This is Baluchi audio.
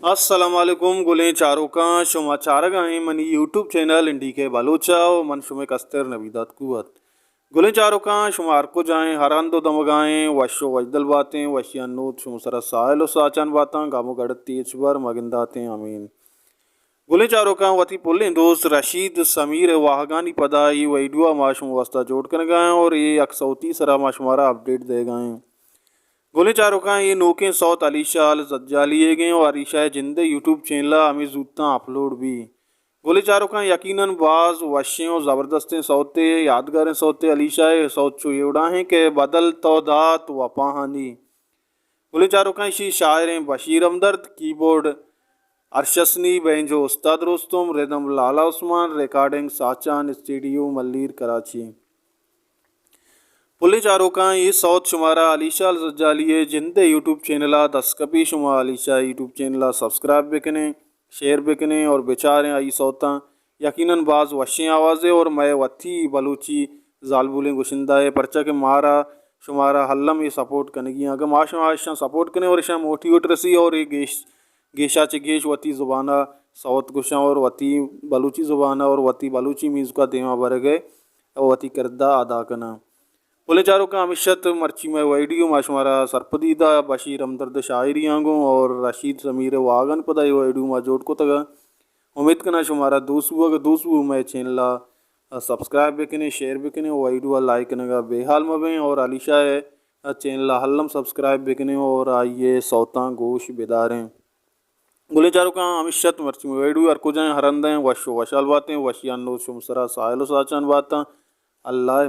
السلام علیکم گلیں چاروکاں، شما چارگ ءَ ایں منی یوٹیوب چینل این ڈی کے بلوچ ءَ ءُ من شمئے کستر نویدات قوت۔ گلیں چاروکاں، شما ہر کجا ایں، ہر ہند ءُ دمگا ایں، وش ءُ وشدل باتیں، وشیانی نود شمئے سرا ساہیل ءُ ساچان باتاں، گم ءُ گڑتی ہچبر مگنداتیں، آمین۔ گلیں چاروکاں، وتی پلیں دوست رشید سمیر ءِ واہگانی پدا اے ویڈیو ءَ ما شمئے واستا جوڑ کنگا ایں اور اے یک سوتی سرا ما شمارا اپڈیٹ دیگا ایں۔ گلیں چاروکاں، اے نوکیں سوت علی شاہ الزجالی ئیگ ایں اور علی شاہ ءِ جند ءِ یوٹیوب چینل ءَ ہمے زوتاں اپلوڈ بی۔ گلیں چاروکاں، یقیناً باز وشیں ءُ زبردستیں سوتے، یادگاریں سوتے۔ علی شاہ ءِ سوت چو اے وڑا ایں کہ بدل تو دات وپاہانی۔ گلیں چاروکاں، ایشی شاعر ایں بشیر ہمدرد، کیبورڈ ارشسنی، بینجو استاد رستم، ردم لالا عثمان، ریکارڈنگ ساچان اسٹوڈیو ملیر کراچی۔ پلیں چاروکاں، اے سوت شمارا علی شاہ الزجالی ءِ جند ءِ یوٹیوب چینل ءَ دست کپی، شما علی شاہ ءِ یوٹیوب چینل ءَ سبسکرائب بکنیں، شیئر بکنیں اور بچاریں آئی سوتاں۔ یقیناً باز وشیں آوازے اور مئے وتی بلوچی زالبولیں گشندہ ئے، پرچا کہ مارا شمارا الم اے سپورٹ کنگی ایں۔ اگاں ما شما اشاں سپورٹ کنیں اور اشاں موٹیویٹ رسی اور اے گیش، گیشا چہ گیش وتی زبان ءَ سوت گشاں اور وتی بلوچی زبان ءَ اور وتی بلوچی میوزک ءَ دیما برگ ءَ وتی کردار ادا کناں۔ پلیں چاروکاں، ہمیش ات مرچی مئے ویڈیو۔ ما شمارا سرپدی دا بشیر ہمدرد ءِ شاعری آں گوں اور رشید سمیر ءِ واہگانی پدا اے ویڈیو ما جوڑ کتگ۔ امیت کناں شمارا دوست بوگ، دوست بو مئے چینل ءَ سبسکرائب بکنیں، شیئر بکنیں، ویڈیو ءَ لائک کنگ ءَ بے حال مبیں اور علی شاہ ءِ چینل ءَ الم سبسکرائب بکنیں اور آئی ءِ سوتاں گوش بداریں۔ گلیں چاروکاں، ہمیش ات مرچی مئے ویڈیو۔ ہر کجا ایں، ہر ہند ایں، وش ءُ وشحال باتیں، وشیانی نود شمئے سرا ساہیل ءُ ساچان باتاں۔ اللہ ءِ